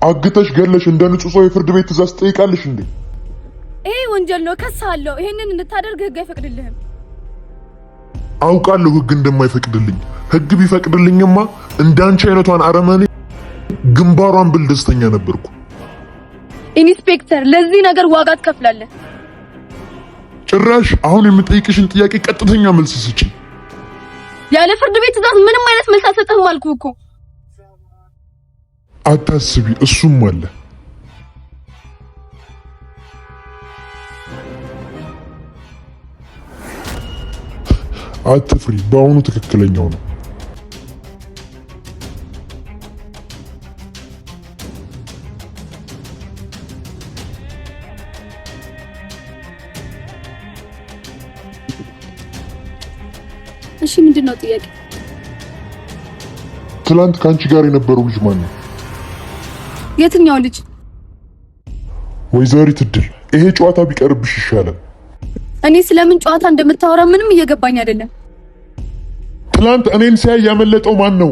አግተሽ ገለሽ እንደ ንጹህ ሰው የፍርድ ቤት ትእዛዝ ትጠይቃለሽ እንዴ? ይሄ ወንጀል ነው፣ ከሳለሁ። ይሄንን እንድታደርግ ህግ አይፈቅድልህም። አውቃለሁ ህግ እንደማይፈቅድልኝ። ህግ ቢፈቅድልኝማ እንዳንቺ አይነቷን አረመኔ ግንባሯን ብል ደስተኛ ነበርኩ። ኢንስፔክተር፣ ለዚህ ነገር ዋጋ ትከፍላለህ። ጭራሽ አሁን የምጠይቅሽን ጥያቄ ቀጥተኛ መልስ ስጪ። ያለ ፍርድ ቤት ትእዛዝ ምንም አይነት መልስ አልሰጥህም አልኩህ እኮ። አታስቢ፣ እሱም አለ። አትፍሪ፣ በአሁኑ ትክክለኛው ነው። እሺ፣ ምንድን ነው ጥያቄ? ትላንት ከአንቺ ጋር የነበረው ልጅ ማን ነው? የትኛው ልጅ? ወይዘሪት እድል፣ ይሄ ጨዋታ ቢቀርብሽ ይሻላል። እኔ ስለምን ጨዋታ እንደምታወራ ምንም እየገባኝ አይደለም። ትላንት እኔን ሲያይ ያመለጠው ማን ነው?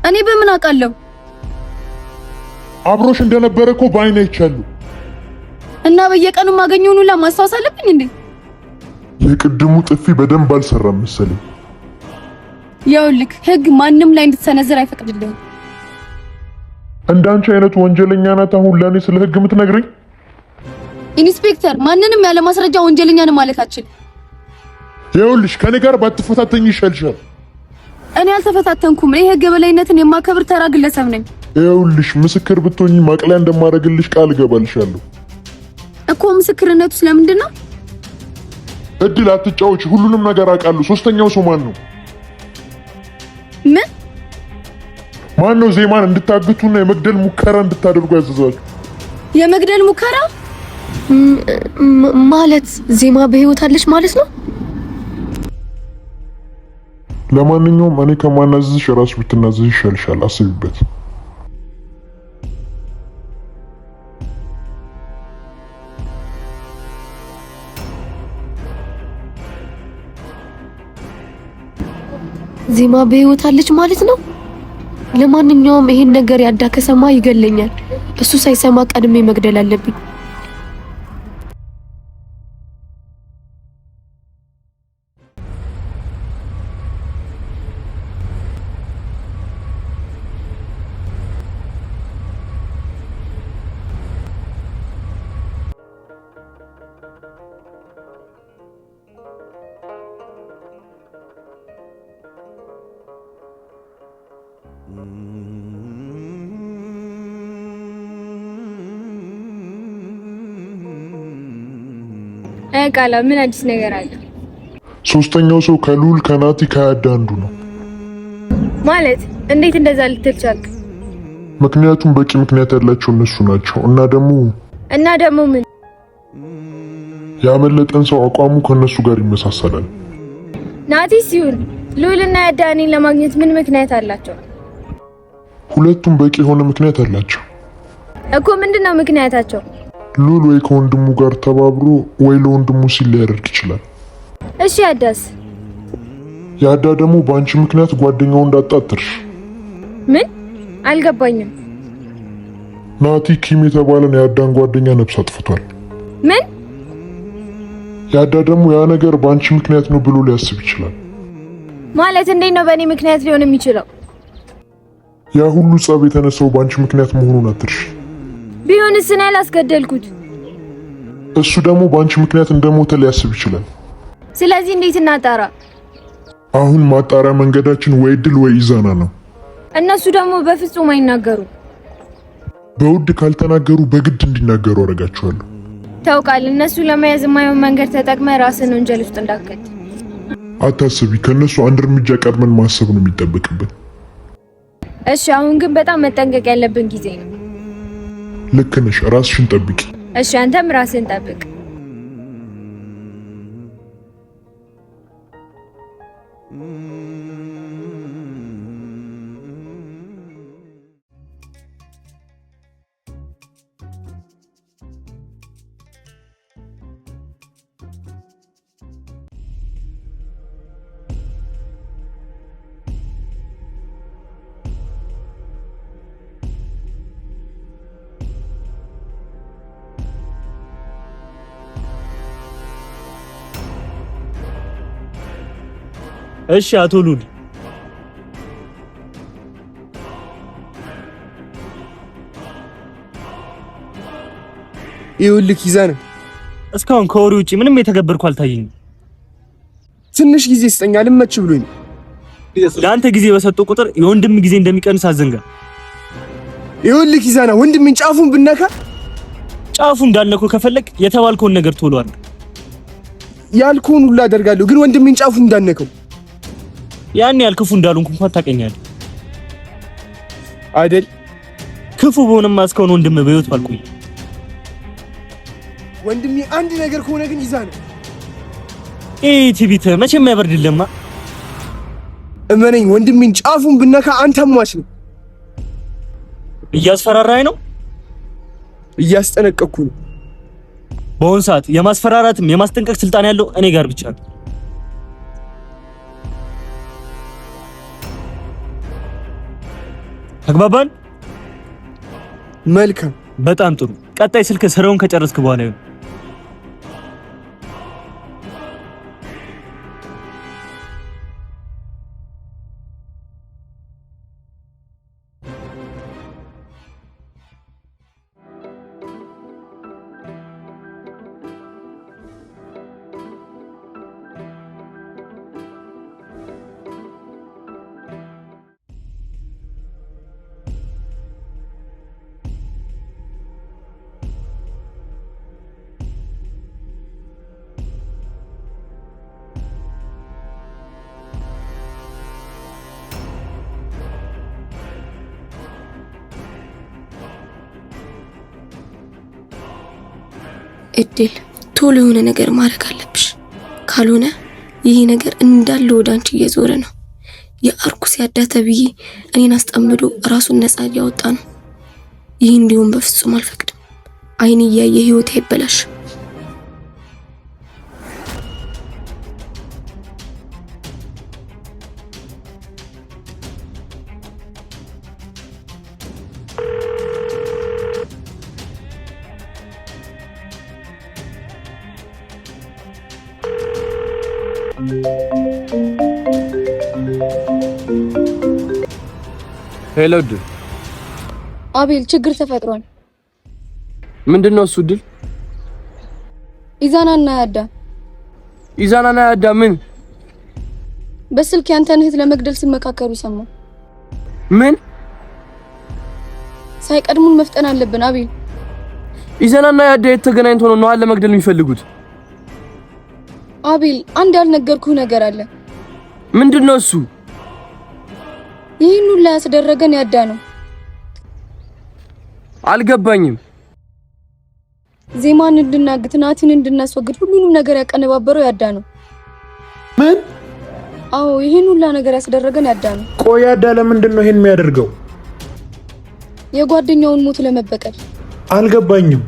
እኔ በምን አውቃለሁ? አብሮሽ እንደነበረ እኮ በአይኔ አይቻለሁ። እና በየቀኑ የማገኘውን ሁላ ማስታወስ አለብኝ እንዴ? የቅድሙ ጥፊ በደንብ አልሰራም መሰለኝ። ይኸውልህ ህግ ማንም ላይ እንድትሰነዝር አይፈቅድልህም። እንዳንቺ አይነቱ ወንጀለኛ ናት አሁን ለእኔ ስለ ህግ የምትነግረኝ? ኢንስፔክተር፣ ማንንም ያለ ማስረጃ ወንጀለኛ ነው ማለት አትችልም። ይኸውልሽ ከኔ ጋር ባትፈታተኝ ይሻልሻል። እኔ አልተፈታተንኩም። እኔ ህግ የበላይነትን የማከብር ተራ ግለሰብ ነኝ። ይኸውልሽ ምስክር ብትሆኚ ማቅለያ እንደማደርግልሽ ቃል እገባልሻለሁ። እኮ ምስክርነቱ ስለምንድን ነው? እድል አትጫወች። ሁሉንም ነገር አውቃለሁ። ሶስተኛው ሰው ማን ነው? ምን ማን ነው ዜማን እንድታግቱና የመግደል ሙከራ እንድታደርጉ ያዘዛችሁ? የመግደል ሙከራ ማለት ዜማ በህይወት አለች ማለት ነው? ለማንኛውም እኔ ከማናዘዝሽ ራስሽ ብትናዘዝ ይሻልሻል። አስቢበት። ዜማ በህይወት አለች ማለት ነው? ለማንኛውም ይሄን ነገር ያዳ ከሰማ ይገለኛል። እሱ ሳይሰማ ቀድሜ መግደል አለብኝ። ቃላ ምን አዲስ ነገር አለ? ሶስተኛው ሰው ከሉል ከናቲ ከያዳ አንዱ ነው። ማለት እንዴት እንደዛ ልትል ቻልክ? ምክንያቱም በቂ ምክንያት ያላቸው እነሱ ናቸው። እና ደግሞ ምን ያመለጠን ሰው አቋሙ ከነሱ ጋር ይመሳሰላል። ናቲ ሲሆን ሉልና ያዳ እኔን ለማግኘት ምን ምክንያት አላቸው? ሁለቱም በቂ የሆነ ምክንያት አላቸው እኮ። ምንድነው ምክንያታቸው? ሉል ወይ ከወንድሙ ጋር ተባብሮ ወይ ለወንድሙ ሲል ሊያደርግ ይችላል። እሺ ያዳስ? ያዳ ደግሞ በአንቺ ምክንያት ጓደኛው እንዳጣጥርሽ። ምን አልገባኝም። ናቲ ኪም የተባለን የአዳን ጓደኛ ነፍስ አጥፍቷል። ምን? ያዳ ደግሞ ያ ነገር በአንቺ ምክንያት ነው ብሎ ሊያስብ ይችላል። ማለት እንዴት ነው በእኔ ምክንያት ሊሆን የሚችለው? ያ ሁሉ ጸብ የተነሳው በአንቺ ምክንያት መሆኑን አትርሽ። ቢሆንስ እኔ አላስገደልኩት። እሱ ደግሞ በአንቺ ምክንያት እንደሞተ ሊያስብ ይችላል። ስለዚህ እንዴት እናጣራ? አሁን ማጣሪያ መንገዳችን ወይ ድል ወይ ኢዛና ነው። እነሱ ደግሞ በፍጹም አይናገሩ። በውድ ካልተናገሩ በግድ እንዲናገሩ አደርጋቸዋለሁ። ታውቃል፣ እነሱ ለመያዝ የማይሆን መንገድ ተጠቅመ ራስን ወንጀል ውስጥ እንዳከት። አታስቢ፣ ከነሱ አንድ እርምጃ ቀድመን ማሰብ ነው የሚጠበቅብን። እሺ፣ አሁን ግን በጣም መጠንቀቅ ያለብን ጊዜ ነው። ልክ ነሽ። ራስሽን ጠብቂ። እሺ፣ አንተም ራስህን ጠብቅ። እሺ አቶ ሉል። ይኸውልህ ይዘን እስካሁን ከወሬ ውጪ ምንም የተገበርኩ አልታየኝም። ትንሽ ጊዜ ስጠኝ፣ አልመች ብሎኝ። ለአንተ ጊዜ በሰጡ ቁጥር የወንድም ጊዜ እንደሚቀንስ አዘንጋ። ይኸውልህ ይዛና ወንድሜን ጫፉን ብነካ ጫፉ እንዳልነኩ ከፈለግ የተባልከውን ነገር ቶሎ አድርግ። ያልኩህን ሁሉ አደርጋለሁ፣ ግን ወንድሜን ጫፉን እንዳነከው። ያን ያህል ክፉ እንዳልሆንኩ እንኳን ታውቀኛለህ አይደል? ክፉ በሆነማ እስካሁን ወንድም በህይወት ባልቆየ። ወንድሜ አንድ ነገር ከሆነ ግን ይዛና ይህ ትዕቢት መቼም አይበርድልህማ። እመነኝ፣ ወንድሜን ጫፉን ብነካ አንተ ሟች ነው። እያስፈራራኝ ነው። እያስጠነቀቅኩ ነው። በአሁን ሰዓት የማስፈራራትም የማስጠንቀቅ ስልጣን ያለው እኔ ጋር ብቻ ነው። ተግባባን? መልካም። በጣም ጥሩ። ቀጣይ ስልክ ስራውን ከጨረስክ በኋላ ይሁን። እድል ቶሎ የሆነ ነገር ማድረግ አለብሽ። ካልሆነ ይህ ነገር እንዳለ ወደ አንቺ እየዞረ ነው። የአርኩስ ያዳ ተብዬ እኔን አስጠምዶ ራሱን ነፃ እያወጣ ነው። ይህ እንዲሆን በፍጹም አልፈቅድም። አይን እያየ ህይወቴ አይበላሽ። Hello እድል። አቤል፣ ችግር ተፈጥሯል። ምንድን ነው እሱ? እድል ኢዛናና ያዳ። ኢዛናና ያዳ ምን? በስልክ ያንተን እህት ለመግደል ሲመካከሩ ሰማሁ። ምን? ሳይቀድሙን መፍጠን አለብን አቤል። ኢዛናና ያዳ የት ተገናኝቶ ነው ነዋን ለመግደል የሚፈልጉት? አቤል፣ አንድ ያልነገርኩህ ነገር አለ። ምንድን ነው እሱ? ይህን ሁላ ያስደረገን ያዳ ነው። አልገባኝም። ዜማን እንድናግት ናቲን እንድናስወግድ ሁሉንም ነገር ያቀነባበረው ያዳ ነው። ምን? አዎ፣ ይህን ሁላ ነገር ያስደረገን ያዳ ነው። ቆይ ያዳ ለምንድን ነው ይሄን የሚያደርገው? የጓደኛውን ሞት ለመበቀል። አልገባኝም።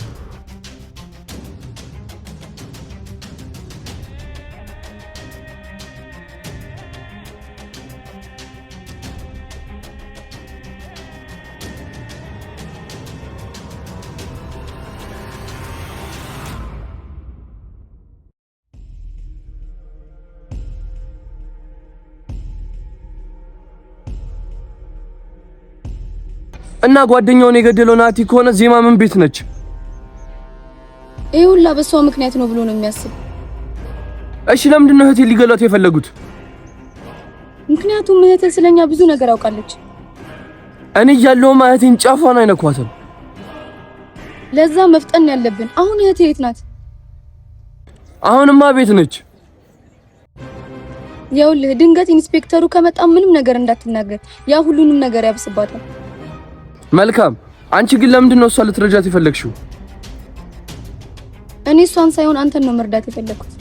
እና ጓደኛውን የገደለው ናቲ ከሆነ ዜማ ምን ቤት ነች? ይህ ሁላ በሷ ምክንያት ነው ብሎ ነው የሚያስብ። እሺ ለምንድን ነው እህቴን ሊገሏት የፈለጉት? ምክንያቱም እህትህ ስለኛ ብዙ ነገር አውቃለች። እኔ እያለሁማ እህቴን ጫፏን አይነኳትም። ለዛ መፍጠን ያለብን። አሁን እህትህ የት ናት? አሁንማ ቤት ነች። ይኸውልህ ድንገት ኢንስፔክተሩ ከመጣ ምንም ነገር እንዳትናገር፣ ያ ሁሉንም ነገር ያብስባታል። መልካም። አንቺ ግን ለምንድን ነው እሷ ልትረጃት የፈለግሽው? እኔ እሷን ሳይሆን አንተን ነው መርዳት የፈለግኩት።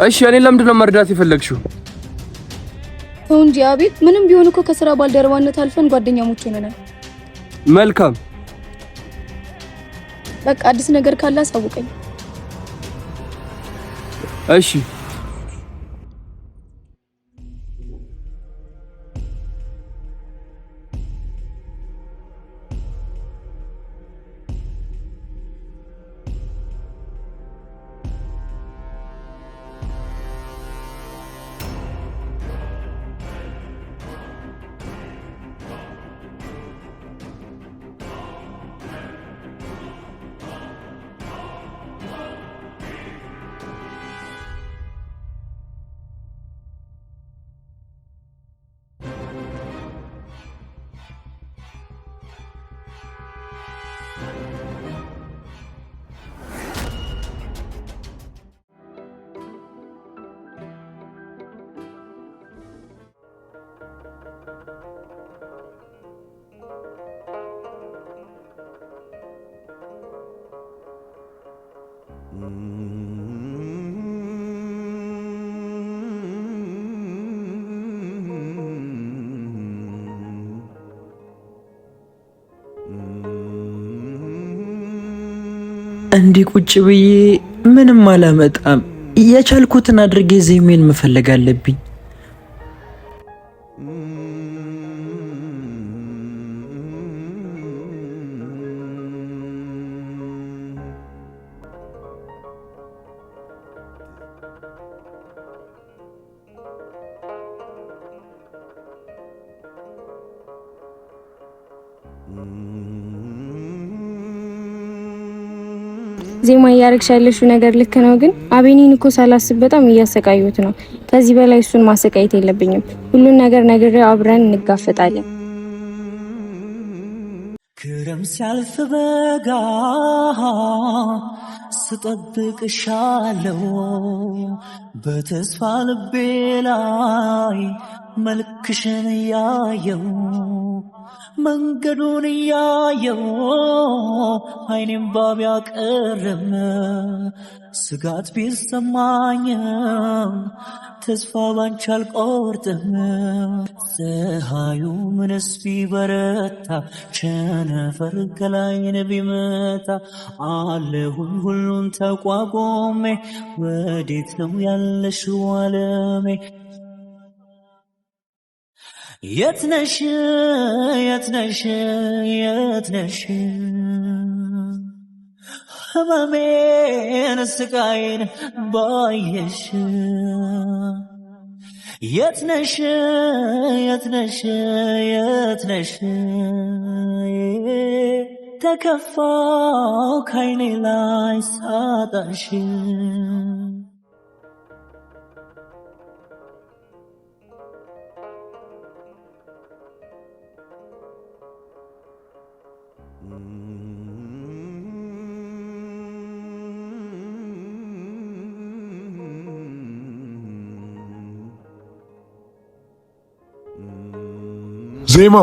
እሺ እኔ ለምንድን ነው መርዳት የፈለግሽው? ተው እንጂ አቤል፣ ምንም ቢሆን እኮ ከስራ ባልደረባነት አልፈን ጓደኛሞች ሆነናል። መልካም። በቃ አዲስ ነገር ካለ አሳውቀኝ። እሺ። እንዲህ ቁጭ ብዬ ምንም አላመጣም። የቻልኩትን አድርጌ ዜሜን መፈለግ አለብኝ። ዜማ እያረግሽ ያለሽው ነገር ልክ ነው፣ ግን አቤኔን እኮ ሳላስብ በጣም እያሰቃዩት ነው። ከዚህ በላይ እሱን ማሰቃየት የለብኝም። ሁሉን ነገር ነግሬው አብረን እንጋፈጣለን። ክረም ሲያልፍ በጋ ስጠብቅሻለው በተስፋ ልቤ ላይ መልክሽን እያየው መንገዱን እያየው አይኔም ባብ ያቀርም ስጋት ቢሰማኝም ተስፋ ባንቺ አልቆርጥም። ፀሐዩ ምንስ ቢበረታ ቸነፈር ከላይን ቢመታ አለሁኝ ሁሉን ተቋቁሜ ወዴት ነው ያለሽው ዓለሜ? የት ነሽ የት ነሽ የት ነሽ ህመሜን ስቃይን ባየሽ የት ነሽ የት ነሽ የት ነሽ ተከፋው ካይኔ ላይ ሳጣሽ ዜማ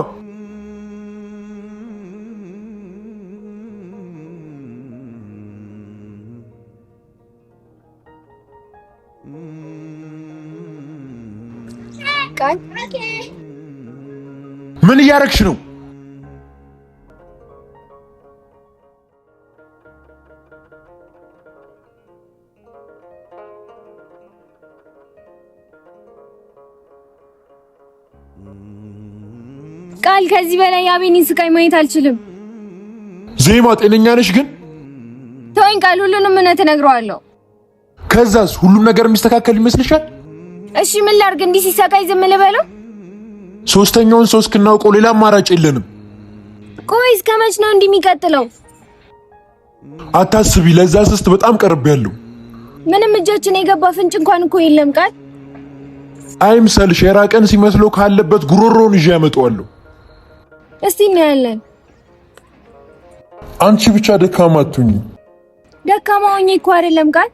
ምን እያደረግሽ ነው? ቃል ከዚህ በላይ የአቤኔን ስቃይ ማየት አልችልም። ዜማ ጤነኛ ነሽ ግን? ተወኝ ቃል፣ ሁሉንም እውነት እነግረዋለሁ። ከዛስ ሁሉም ነገር የሚስተካከል ይመስልሻል? እሺ ምን ላድርግ? እንዲህ ሲሰቃይ ዝም ልበለው? ሶስተኛውን ሰው እስክናውቀው ሌላ አማራጭ የለንም። ቆይ እስከ መች ነው እንዲህ የሚቀጥለው? አታስቢ፣ ለዛ ስስት በጣም ቀርቤያለሁ። ምንም እጃችን የገባ ፍንጭ እንኳን እኮ የለም ቃል። አይምሰልሽ፣ የራቀን ሲመስለው ካለበት ጉሮሮውን ይዤ ያመጣዋለሁ። እስቲ እናያለን። አንቺ ብቻ ደካማ አትሁኚ። ደካማ ሆኜ እኮ አይደለም ቃል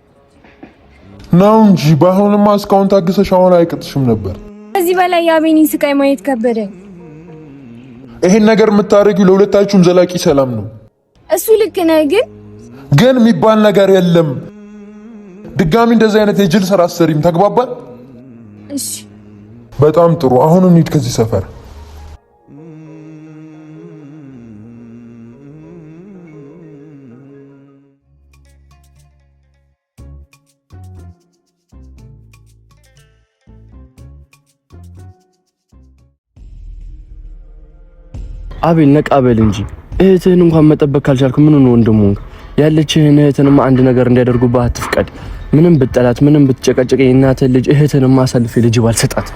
ነው እንጂ ባይሆንማ እስካሁን ታግሰሽ አሁን አይቀጥሽም ነበር። ከዚህ በላይ የአቤኔን ስቃይ ማየት ከበደኝ። ይሄን ነገር የምታደርጊው ለሁለታችሁም ዘላቂ ሰላም ነው። እሱ ልክ ነህ፣ ግን ግን የሚባል ነገር የለም። ድጋሚ እንደዚህ አይነት የጅል ስራ አትሰሪም። ተግባባን? እሺ፣ በጣም ጥሩ። አሁን እንሂድ ከዚህ ሰፈር። አቤል ነቃ በል እንጂ እህትህን እንኳን መጠበቅ ካልቻልክ ምን ነው ወንድሙ? ያለችህን እህትንማ አንድ ነገር እንዲያደርጉብህ አትፍቀድ። ምንም ብትጠላት፣ ምንም ብትጨቀጨቅ የእናትህን ልጅ እህትህንማ አሳልፌ ልጅ ባልሰጣት።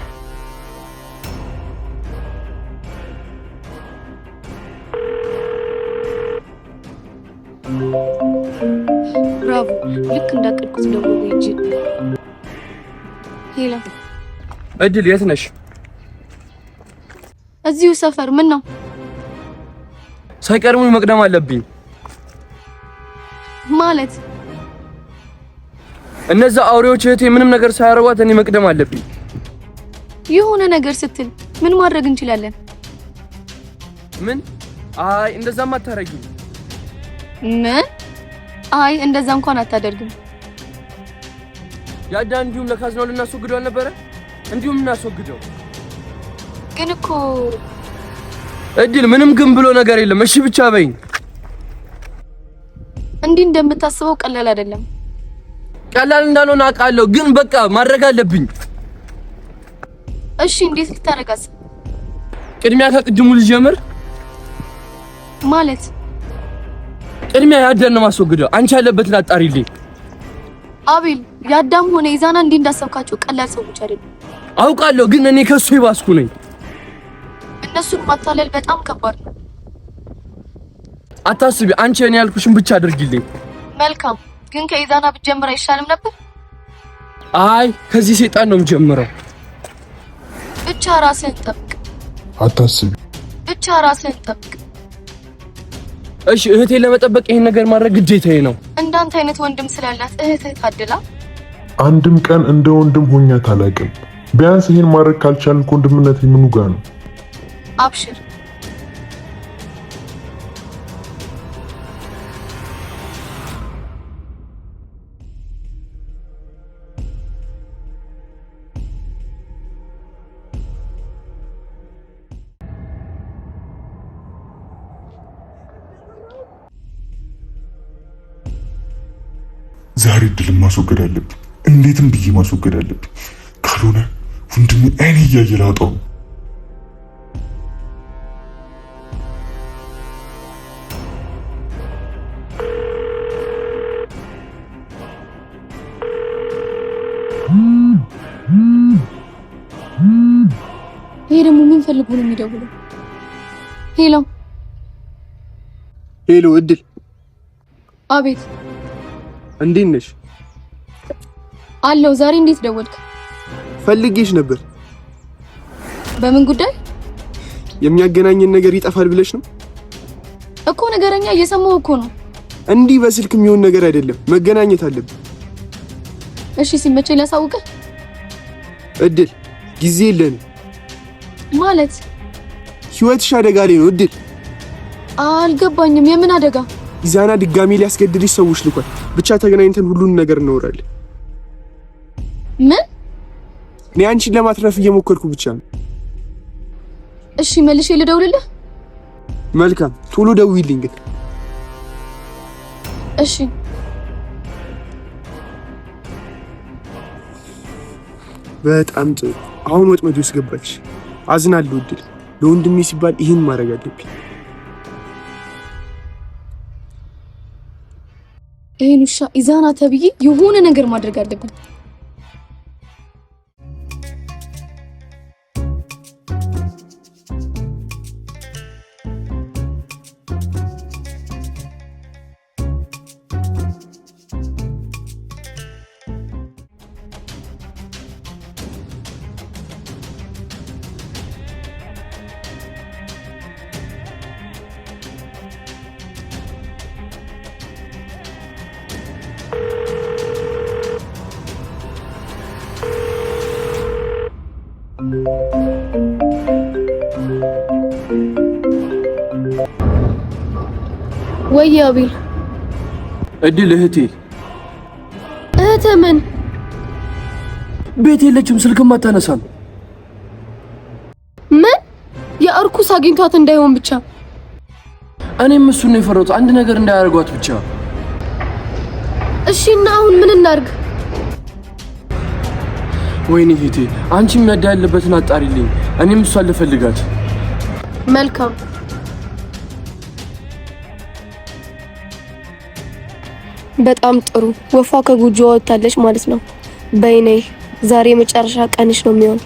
ብራቮ! ልክ እንዳቀድኩት ደግሞ እጅ hello፣ እድል የት ነሽ? እዚሁ ሰፈር። ምን ነው ሳይቀድሙኝ መቅደም አለብኝ። ማለት እነዛ አውሬዎች እህቴ ምንም ነገር ሳያረጓት እኔ መቅደም አለብኝ። የሆነ ነገር ስትል ምን ማድረግ እንችላለን? ምን? አይ እንደዛም አታረጊም። ምን? አይ እንደዛ እንኳን አታደርግም። ያዳ እንዲሁም ለካዝናው ልናስወግደው አልነበረ? እንዲሁም እናስወግደው። ግን እኮ እድል ምንም ግን ብሎ ነገር የለም። እሺ ብቻ በይኝ። እንዲህ እንደምታስበው ቀላል አይደለም። ቀላል እንዳልሆነ አውቃለሁ፣ ግን በቃ ማድረግ አለብኝ። እሺ እንዴት ልታረጋስ? ቅድሚያ ከቅድሙ ልጀምር ማለት ቅድሚያ ያዳን ነው ማስወግደው። አንቺ ያለበትን አጣሪልኝ። አቤል ያዳም ሆነ ኢዛና እንዲህ እንዳሰብካቸው ቀላል ሰዎች አይደሉም። አውቃለሁ፣ ግን እኔ ከሱ የባስኩ ነኝ። እነሱን ማታለል በጣም ከባድ ነው። አታስቢ፣ አንቺ እኔ ያልኩሽን ብቻ አድርጊልኝ። መልካም፣ ግን ከኢዛና ብትጀምር አይሻልም ነበር? አይ ከዚህ ሰይጣን ነው የምጀምረው። ብቻ ራስህን ጠብቅ። አታስቢ፣ ብቻ ራስህን ጠብቅ። እሺ፣ እህቴን ለመጠበቅ ይሄን ነገር ማድረግ ግዴታዬ ነው። እንዳንተ አይነት ወንድም ስላላት እህትህ ታድላ። አንድም ቀን እንደ ወንድም ሆኛት አላውቅም። ቢያንስ ይሄን ማድረግ ካልቻልኩ ወንድምነት ምኑ ጋ ነው? አብሽር። ዛሬ እድል ማስወገድ አለብኝ። እንዴትም ብዬ ማስወገድ አለብኝ። ካልሆነ ወንድሜ አይኔ እያየ ላጣው ነው። ይሄ ደግሞ ምን ፈልጎ ነው የሚደውለው? ሄሎ ሄሎ፣ እድል። አቤት። እንዴት ነሽ? አለው። ዛሬ እንዴት ደወልክ? ፈልጌሽ ነበር። በምን ጉዳይ? የሚያገናኘን ነገር ይጠፋል ብለሽ ነው እኮ? ነገረኛ፣ እየሰማሁ እኮ ነው። እንዲህ በስልክ የሚሆን ነገር አይደለም፣ መገናኘት አለብን። እሺ፣ ሲመቸኝ ላሳውቅህ። እድል፣ ጊዜ የለንም። ማለት? ህይወትሽ አደጋ ላይ ነው እድል። አልገባኝም። የምን አደጋ? ኢዛና ድጋሚ ሊያስገድልሽ ሰዎች ልኳል። ብቻ ተገናኝተን ሁሉን ነገር እናወራለን። ምን? እኔ አንቺን ለማትረፍ እየሞከርኩ ብቻ ነው። እሺ፣ መልሼ ልደውልልህ? መልካም፣ ቶሎ ደውይልኝ ግን። እሺ። በጣም ጥሩ። አሁን ወጥመድ ውስጥ ገባች። አዝናለሁ እድል። ለወንድሜ ሲባል ይህን ማድረግ አለብኝ። ይሄን ውሻ ኢዛና ተብዬ የሆነ ነገር ማድረግ አለብን። ወይ አቤል። እድል እህቴ። እህትህ ምን? ቤት የለችም፣ ስልክም አታነሳም። ምን? የእርኩስ አግኝቷት እንዳይሆን ብቻ። እኔም እሱን ነው የፈራሁት፣ አንድ ነገር እንዳያደርጓት ብቻ። እሺ፣ እና አሁን ምን እናርግ? ወይኔ እህቴ፣ አንቺም ያዳ ያለበትን አጣሪልኝ፣ እኔም እሷን ልፈልጋት። መልካም። በጣም ጥሩ። ወፏ ከጎጆዋ ወጥታለች ማለት ነው። በይ ነይ፣ ዛሬ የመጨረሻ ቀንሽ ነው የሚሆን።